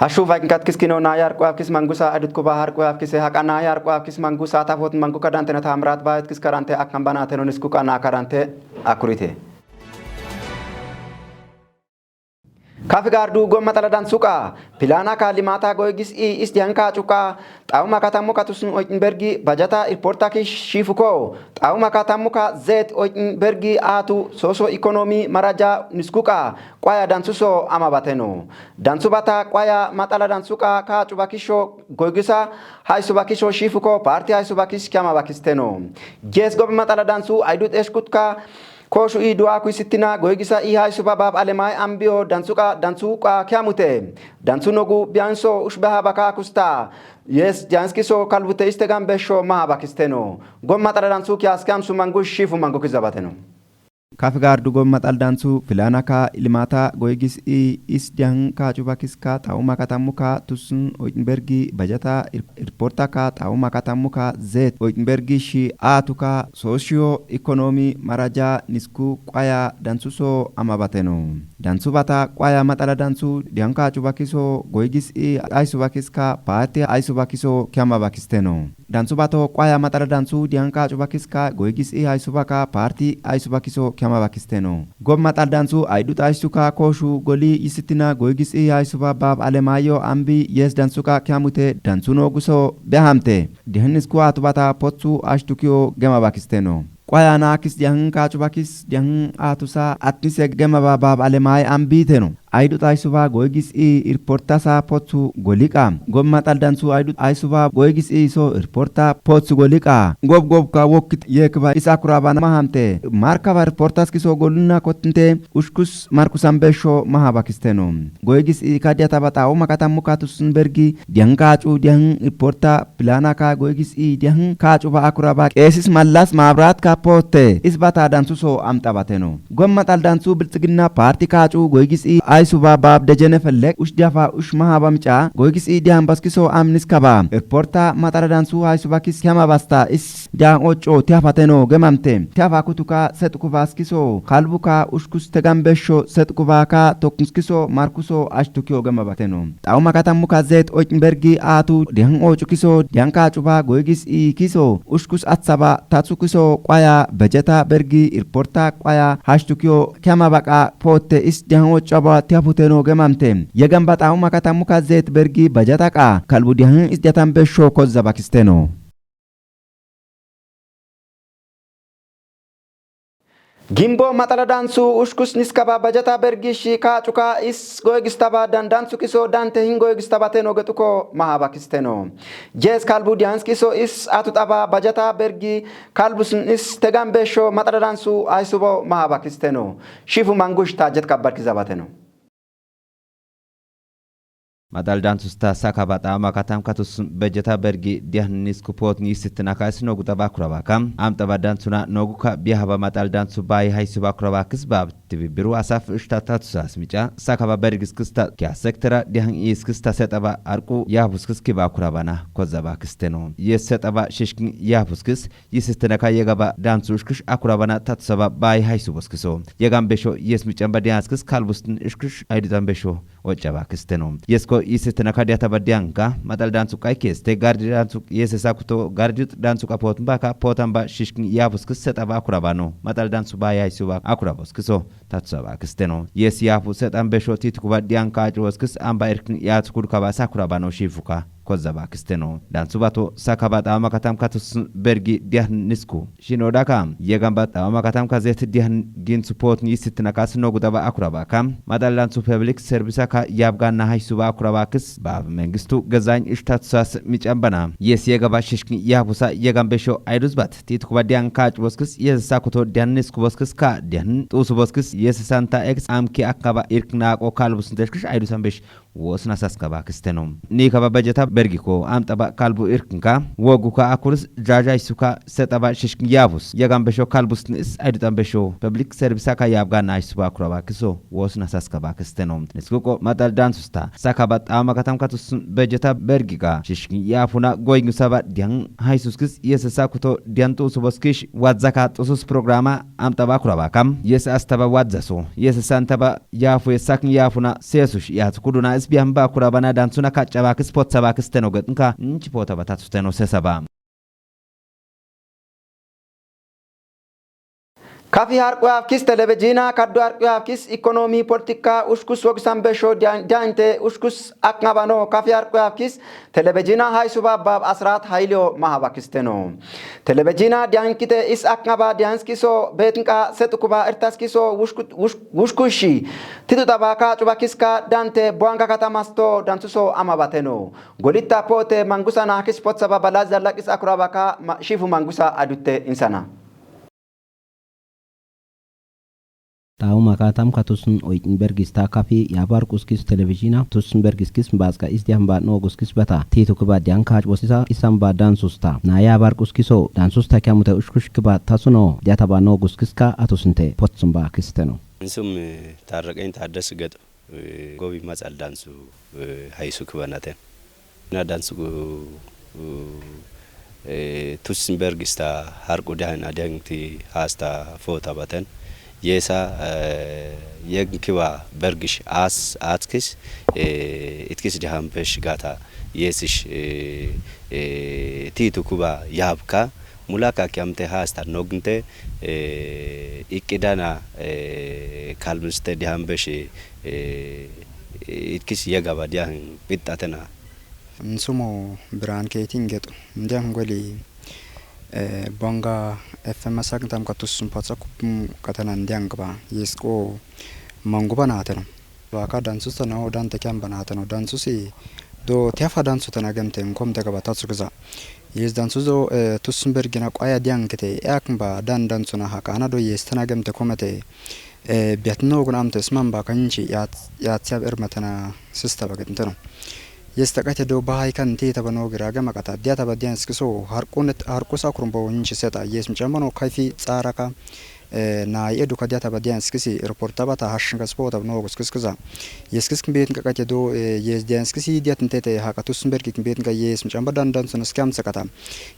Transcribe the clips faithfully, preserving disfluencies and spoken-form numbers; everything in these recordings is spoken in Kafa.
Ashu vaikin kat kiskino na yar kwa kis mangusa adut kuba har kwa kis haka na yar kwa kis mangusa tafot mangu kadante na tamrat bayat kis karante akan banate no nisku kana karante akurite. Kafi gardu gom matala dan suka pilana ka limata goy gis i is dihan ka cuka tau makatam muka tusun oitin bergi bajata irporta ki shifuko tau makatam muka zet oitin bergi atu soso ekonomi maraja niskuka kwaya dansu so ama bateno. Dansu bata kwaya matala dansuka ka cuba kisho goy gisa haisu bakisho shifuko parti haisu bakis kyama bakisteno. Jes gob matala dansu aidut eshkutka koshu i dua ku isitina goy gisa i haisu babab alemai ambio dansuka dansuka kyamute. Dansu nogu bianso ushbaha baka kusta. Yes janski so kalbute istegan besho maha bakisteno. Gom matala dansu kyas kyam su mangu shifu mangu kizabateno. Kafi gardu gom matal dansu filana ka ilimata goy gis i is dihan ka cuba kiska tau makatam muka tusun oitin bergi bajata ir- irporta ka tau makatam muka zet oitin bergi shi atu ka socio ekonomi maraja nisku kwaya dansu so ama bateno. Dansu bata kwaya matala dansu dihan ka cuba kiso goy gis i aisu bakiska parti aisu bakiso kyama bakisteno. Dansu bato kwaya matala dansu dihan ka cuba kiska goy gis i haisu baka parti aisu bakiso kyama bakisteno. Gob matal dansu aidut aisu ka koshu goli isitina goy gis i haisu ba bab alemayo ambi yes dansu ka kyamute dansu no guso behamte. Dihan isku atu bata potsu ashtukio gema bakisteno. Kwaya na kis dihan ka cuba kis dihan atusa atnise gema ba bab alemai ambi teno. Aidut aisuba goy gis i irporta sa potsu golika. Gom matal dansu aidut aisuba goy gis i so irporta potsu golika. Gob gob ka wokit yekba is akuraba na mahamte. Markaba irportas kiso goluna kotinte ushkus markusan besho maha bakisteno. Goy gis i kadia tabata o makatam muka tusun bergi dihan ka cu dihan irporta pilana ka goy gis i dihan ka cuba akuraba esis malas mabrat ka pote is bata dansu so amta bateno. Gom matal dansu biltsigina parti kacu goy gis i aisuba bab dejene fellek ush diafa ush maha bamca goy gis i dihan baskiso amnis kaba. Irporta matala dansu aisuba kis kyama basta is dihan oco tiafa teno gemamte. Tiafa kutuka setku baskiso kalbuka ushkus tegan besho setku baka toknskiso markuso ashtukio gema bateno. Tau makatam muka zet oitin bergi atu dihan oco kiso dihan ka cuba goy gis i kiso ushkus atsaba tatsu kiso kwaya bejeta bergi irporta kwaya hashtu kio kyama baka pote is dihan oco aba tiaputeno gemamte. Yegan bata uma katamuka zet bergi bajata ka kalbu dihan is diatan besho kozza bakisteno. Gimbo matala dansu ushkus niskaba bajata bergi shi ka cuka is goy gistaba dan dansu kiso dante hin goy gistaba teno getuko maha bakisteno. Jes kalbu dianski so is atut aba bajata bergi kalbus is tegan besho matala dansu aisubo maha bakisteno. Shifu mangush ta jet kabbar kizabateno. Matal dansu sta sakaba ta ama katam katus bejeta bergi diahnis kupot ni sitina ka is nogu taba kuraba kam. Am taba dansuna nogu ka biahaba matal dansu bai haisuba kuraba kisbab. Tibibiru asaf ishta tatusas mica sakaba bergis kista kia sektera dihan is kista setaba arku yahbus kis kiba kurabana kozaba kisteno. Yes setaba shishkin yahbus kis yisistena ka yegaba dansu ishkish akurabana tatusaba bai haisu boskiso. Yegan besho yes micamba dianskis kalbustin ishkish aiditan besho ocaba kisteno. Yesko yisistena ka diataba dianka matal dansu kai keste gardi dansu yesesa kuto gardi dansu ka potun baka potan ba shishkin yahbus kis setaba akurabano. Matal dansu bai haisu ba akurabos kiso. Tatsaba kisteno. Yes yafu setan besho titkuba dianka acuwoskis amba irkin yatkurkaba sakurabano shifuka. Kozaba kisteno. Dan subato sakaba tama katam katus bergi diahn nisku. Shino daka. Yegamba tama katam kazet diahn gin support ni sitina kas nogu daba akuraba kam. Madal dan su public service ka yabga na haisuba akuraba kis. Bab mengistu gazain ishtatsas micambana. Yes yegaba shishkin yafusa yegam besho aidus bat. Titkuba dianka acuwoskis yes sakuto diahn nisku boskis ka diahn tusu boskis yes santa ex amki akaba irkna ko kalbus teshkish aidusan besh wosna saskaba kisteno. Ni kaba bajeta Ergiko amxaba kalbu irkinka woguka akurus jaja isuka setaba shishkin yabus. Yagan besho kalbus nis aidutan besho public service aka yabga na isuba kuraba kiso wos na saskaba kisteno. Niskuko matal dansusta sakaba tama katam katus bejeta bergiga shishkin yafuna goygu saba dian haisuskis yesesa kuto dian tu suboskish wadzaka tusus programa amxaba kuraba kam yes astaba wadzaso yes santaba yafu sakin yafuna sesush yat kuduna isbiyan ba kurabana dansuna kacaba kis potsaba kis tenoget nka nchi pota batatu teno sesaba. Kafi harqu yafkis televizina kaddu harqu yafkis ekonomi politika ushkus wogsan besho diante ushkus akngabano kafi harqu yafkis televizina haysuba bab asrat haylio mahabakisteno. Televizina diankite is akngaba dianskiso betinqa setukuba irtaskiso wushkushi titu tabaka cubakiska dante boanga katamasto dantuso amabateno. Golitta pote mangusa nakis potsaba balaz zallaqis akurabaka shifu mangusa adutte insana. Tauma katam katusun oitin bergista kafi yabar kuskis televizina tusun bergiskis mbaska isdiam ba no guskis bata titu kiba dian kaj bosisa isam ba dansusta na yabar kuskiso dansusta kiamute ushkush kiba tasuno diata ba no guskiska atusinte potsun ba kisteno. Insum tarraqin taddas gadu. Gobi matsal dansu haysu kibanaten na dansu tusin bergista harqu dahin adengti hasta fota baten yesa yegn kiba bergish as atskis itkis dahan pesh gata yesish titu kuba yabka mulaka kiamte hasta nognte ikidana kalmiste dahan beshi itkis yegaba diahin qixxatena. Nsumo biran keetin gexu ndiyan goli bonga F M S agtam katus patsa kupum katana ndiyan gba yesqo manguba nateno. Waka dansus tana o dante kyan banateno dansusi do tefa dansu tana gemte nkom te gaba tatsu gza. Yes dansu do tus bergina qaya diyan kete yak ba dan dansu na hakana do yes tana gemte komete. Biatno gun amte sman ba kanchi yat yat siab ermatana sista baget nteno. Yes taqate do bahai kan ti tabano gira gama kata dia taba diyan skiso harqunet harqusa kurumbo nchi seta yes mchambano kaifi tsaraka. Na ye eduka dia taba diyan skisi reporta bata hashin kaspo tabano gus kiskiza. Yes kis kimbet nka kate do yes diyan skisi dia tentete haka tus bergi kimbet nka yes mchamba dan dan sona skam sakata.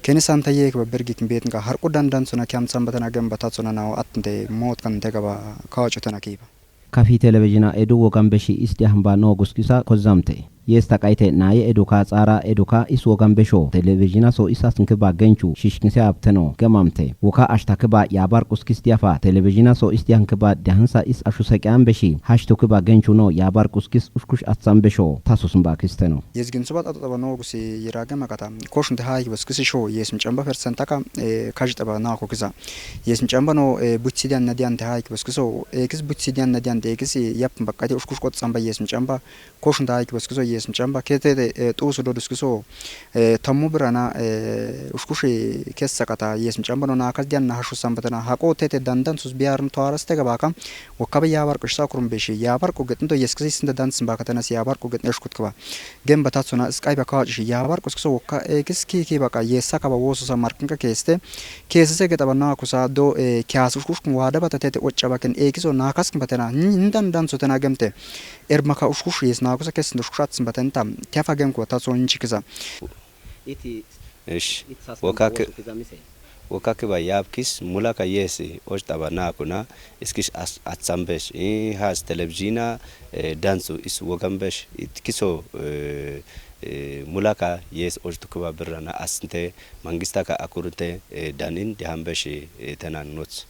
Keni santa ye kiba bergi kimbet nka harqu dan dan sona kiam samba tana gamba tatsona nao atnte mot kan te gaba kawacho tana kiba. Kafi televizina edu wogan beshi isti ahmba no guskisa kozamte. Yes taqayte naye eduka tsara eduka is wogan besho televizina so is asnkiba genchu shishkinse abteno gemamte. Woka ashtakiba yabar quskis diafa televizina so is diankiba diahansa is ashuseqyan beshi hashtukiba genchu no yabar quskis ushkush atsan besho tasusmba kisteno. Yezgin subat ato taba no gusi yirage makata koshunte hayi baskisi sho yes mchamba persentaka kaji taba na kokiza. Yes mchamba no butsidian nadian te hayi baskiso ekis butsidian nadian te ekis yap bakati ushkush kot samba yes mchamba. Koshun da hayi baskiso yes mchamba kete de tusu do duskiso. Tamu birana ushkush kes sakata yes mchamba no nakas dian na hashu sambatana hako tete dandan sus biarn toaras te gabaka. Wakaba yabar kushsa kurum beshi yabar ku getn do yes kisi sinda dan simbakatanas yabar ku getn eshkut kaba. Gem batatsuna skai baka yabar kuskiso waka ekis ki ki baka yes sakaba wosu sa markin ka keste. Kese se geta bana kusa do kias ushkush kun wada bata tete ocha baken ekiso nakas kin batana ndan dan sutana gemte. Ermaka ushkush yes nakusa kesin ushkush atsin batenta. Tefa gem ku batatsuna nchikiza. Iti Ish. It sas Wokake- Kiza mise. Wokake ba yabkis mulaka yes oj taba nakuna iskish as atsambesh i has televizina dansu is wogambesh it kiso mulaka yes oj tukuba birrana asnte mangistaka akurunte danin dihambesh tenan nots.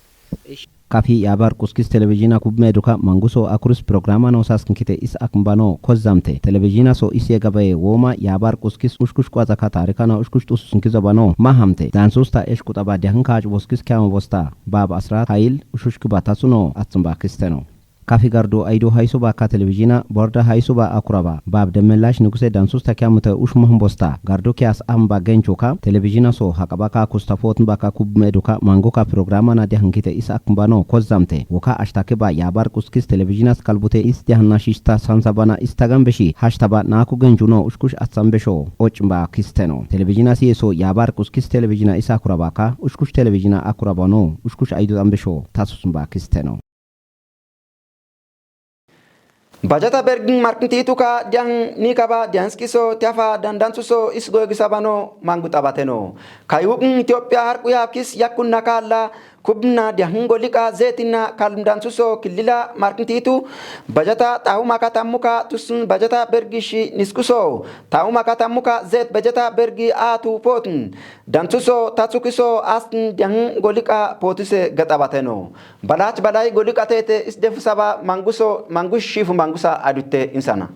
Kafi yabar quskis televizina kubme duka manguso akurus programa no saskin kite is akmbano kozamte televizina so is yegabaye woma yabar quskis ushkush kwazaka tarikana ushkush tususunkiza bano mahamte dansusta esh kutaba diahin kaj boskis kyama bosta bab asrat hayil ushushki batasuno atsumba kisteno. Kafi gardu ayidu hayisu baka televizina borda hayisu ba akuraba bab demelash nuguse dansus takiamute ushma humbosta gardu kias amba genchuka televizina so hakabaka kustafot baka kub meduka manguka programa na diankite is akmbano kozamte woka ashtake ba yabar kuskis televizinas kalbute is dianna shista sansabana istagan beshi hashtaba naku genchuno ushkush atsan besho ochmba kisteno televizinas yeso yabar kuskis televizina is akurabaka ushkush televizina akurabano ushkush ayidu ambesho tasusmba kisteno. Bajata bergin marknti tuka diang nikaba dianski so tiafa dandansu so is goygi sabano mangu tabateno. Kayukin Ethiopia harku yakis yakun nakala kubna diang golika zetina kalmdansu so kilila marknti tu bajata tahu maka tamuka tusun bajata bergishi niskuso tahu maka tamuka zet bajata bergi atu potun dansu so tatsukiso astin diang golika potise gatabateno. Balach balai golika tete is defu saba manguso mangush shifu mangusa adute insana.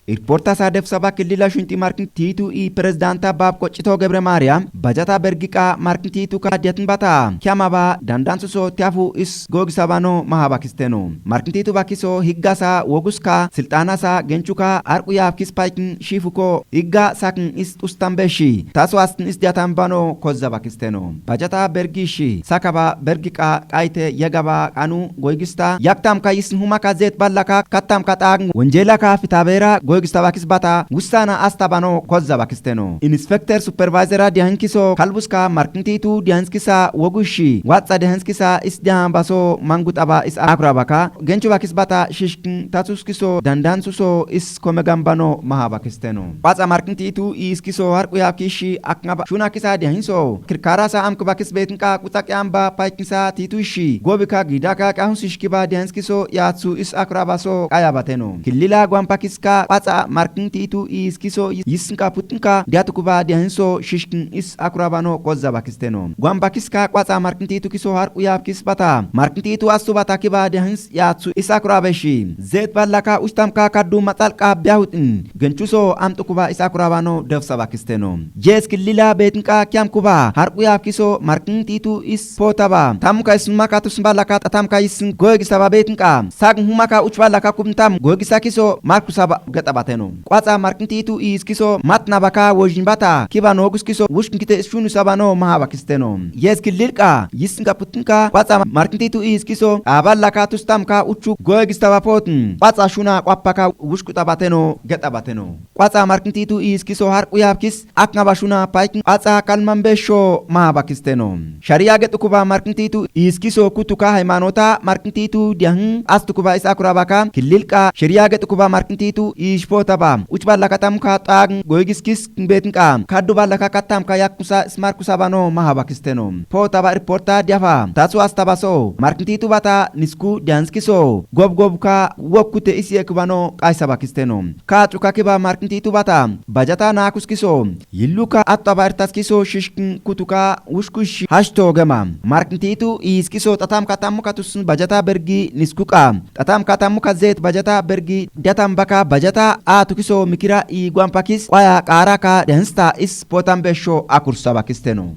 Irporta sa defu saba kilila shunti markin titu i prezidanta bab kochito gebre maria bajata bergika markin titu ka diatin bata kiama ba dandansu so tiafu is gogi sabano mahaba kisteno. Markin titu bakiso higgasa woguska siltanasa genchuka arku yafkis paikin shifuko higga sakin is ustan beshi taso astin is diatan bano kozza bakisteno. Bajata bergi shi sakaba bergi qa qaite yegaba qanu goygista yaktam ka yisin humaka zet ballaka kattam ka tagn wonjelaka fitabera goygista bakis bata wussana asta bano kozza bakisteno. Inspector supervisora diankiso kalbuska markintitu dianskisa wogushi watsa dianskisa is dian baso mangu taba is akurabaka genchu bakis bata shishkin tatuskiso dandansuso is komegambano maha bakisteno. Watsa markintitu iiskiso harqu yakishi akngaba shuna kisa dianso kirkarasa amk bakis betinka kutak yamba paikinsa titu ishi gobika gidaka kahunsi shkiba dianskiso yatsu is akurabaso qayabateno. Kilila gwampakiska watsa markintitu iiskiso yisnka putinka diatukuba dianso shishkin is akurabano kozza bakisteno. Gwampakiska watsa markintitu kiso harqu yabkis bata markintitu asu bata kiba dians yatsu is akurabeshi zet ballaka ustamka kaddu matsalqa biahutin genchuso amtukuba is akurabano defsa bakisteno. Yes kilila betinka kiamkuba harqu yabkiso markintitu is potaba tamka ismaka tusmbalaka tatamka isn goygisaba betinka sagn humaka uchbalaka kumtam goygisakiso markusaba gatabateno. Qwatsa markintitu iiskiso matnabaka wojinbata kiba noguskiso wushkinkite shunu sabano maha bakisteno. Yes kililqa yisnka putinka qwatsa markintitu iiskiso aballaka tustamka uchu goygisaba potn qwatsa shuna qwapaka wushkutabateno gatabateno. Qwatsa markintitu iiskiso harqu yabkis akngaba shuna paikin qwatsa kalman besho maha bakisteno. Shariya getukuba markintitu iiskiso kutuka haymanota markintitu diahn astukuba is akurabaka kililqa shariya getukuba markintitu iishpotaba uchballaka tamka tagn goygiskis betinka kaddu ballaka kattamka yakkusa ismarkusabano maha bakisteno. Potaba irporta diafa tatsu astabaso markintitu bata nisku dianskiso gobgobka wokkute is yekubano qaysa bakisteno. Ka cuka kiba markintitu bata bajata nakuskiso yilluka attaba irtaskiso shishkin kutuka wushkush hashto gema markintitu iiskiso tatamka tammuka tusn bajata bergi niskuqa tatamka tammuka zet bajata bergi diatambaka bajata atukiso mikira iigwampakis qwaya qaraka densta is potan besho akursa bakisteno.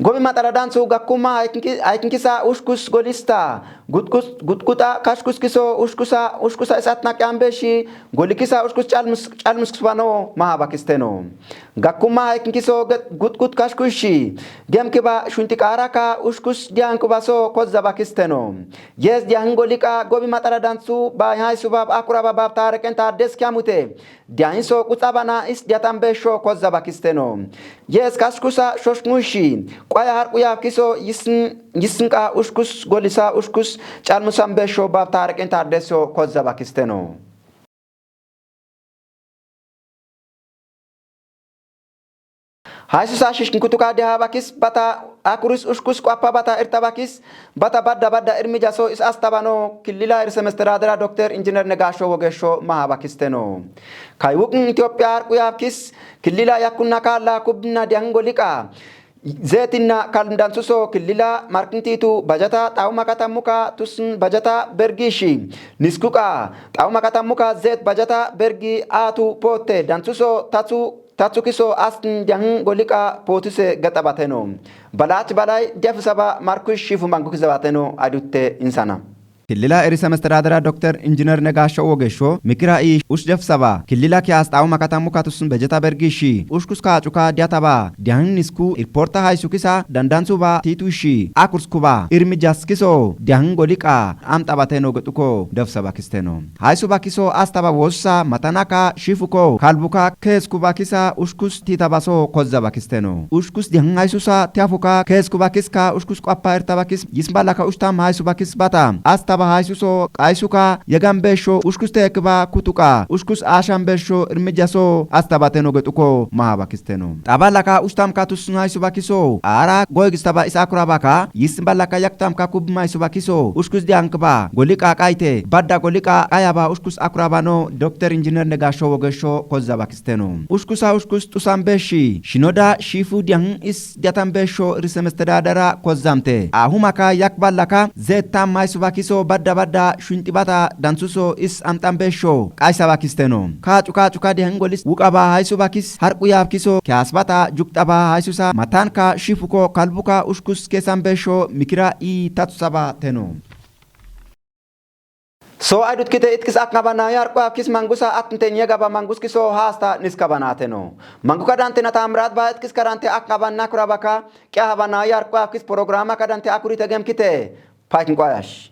Gobi matara dansu gakkuma aykinkisa ushkus golista gutkuta kashkuskiso ushkusa ushkusa isatna qyambeshi golikisa ushkus calmuskusbano maha bakisteno. Gakkuma aykinkiso gutgut kashkushi gemkiba shuntiqaraka ushkus diankubaso kozza bakisteno. Yes diahin goliqa gobi matara dansu ba haysu bab akuraba bab tareqen taddes kiyamute diahin so qutsabana is diatan besho kozza bakisteno. Yes kaskusa shoshkun shi qwaya harqu yabkiso yisn yisnqa ushkus golisa ushkus calmusan besho bab tareqen taddeso kozza bakisteno. Haysusa shishkin kutuka diha bakis bata akuris ushkus qwappa bata irta bakis bata badda badda irmijaso is astabano kilila irse mestedadera dokter injiner negasho wogesho maha bakisteno. Kaywukin Ethiopia harqu yabkis kilila yakkunna kala kubna diahin goliqa zetina kalmdansuso kilila markintitu bajata tawuma katammuka tusn bajata bergishi niskuqa tawuma katammuka zet bajata bergi atu potte dansuso tatsu tatsu kiso astin diyahin goliqa pootise gaxabateno. Balach balay defu saba markush shifu mangu kizabateno adutte insana. Killila erise mestedadera Dokter Injiner Negasho Wogesho mikira i ush def saba killila ki asxawu makatamu katusun bejeta bergi shi ushkus ka cuka diataba diyahin nisku irporta haysu kisa dandansu ba titu shi akursku ba irmijas kiso diyahin goliqa amxabateno gexuko def saba kisteno. Haysu ba kiso astaba wosusa matanaka shifuko kalbuka kesku ba kisa ushkus titabaso kozza ba kisteno. Ushkus diyahin haysusa tiafuka kesku ba kiska ushkus qwappa irta ba kis yismbalaka ushtam haysu ba kis bata. Astaba haysuso qaysuka yagan besho ushkus tekba kutuqa ushkus ashan besho irmijaso astabateno gexuko maha ba kisteno. Xabalaka ushtam katusun haysu ba kiso ara goygistaba is akurabaka yismbalaka yaktam ka kub maysu ba kiso ushkus diyankba goliqa qayte badda goliqa qayaba ushkus akurabano Dokter Injiner Negasho Wogesho kozza ba kisteno. Ushkusa ushkus tusan beshi shinoda shifu diyahin is diatan besho erise mestedadera kozzamte. Ahumaka yakbalaka zetam maysu ba kiso badda badda shunti bata dansuso is amxan besho qaysa ba kisteno. Kacu kacu ka diyahin golis wuqa ba haysu ba kis harqu yab kiso kiyas bata jukta ba haysusa matanka shifuko kalbuka ushkus kesan besho mikira i tatsu saba teno. So aydut kite itkis akngabana yarqu yab kis mangusa atnten yegaba mangus kiso hasta niskabanateno. Mangu kadante na tamrat ba itkis kadante akngabana kurabaka kya habana yarqu yab kis programa kadante akurite gem kite. Paykin kwayash.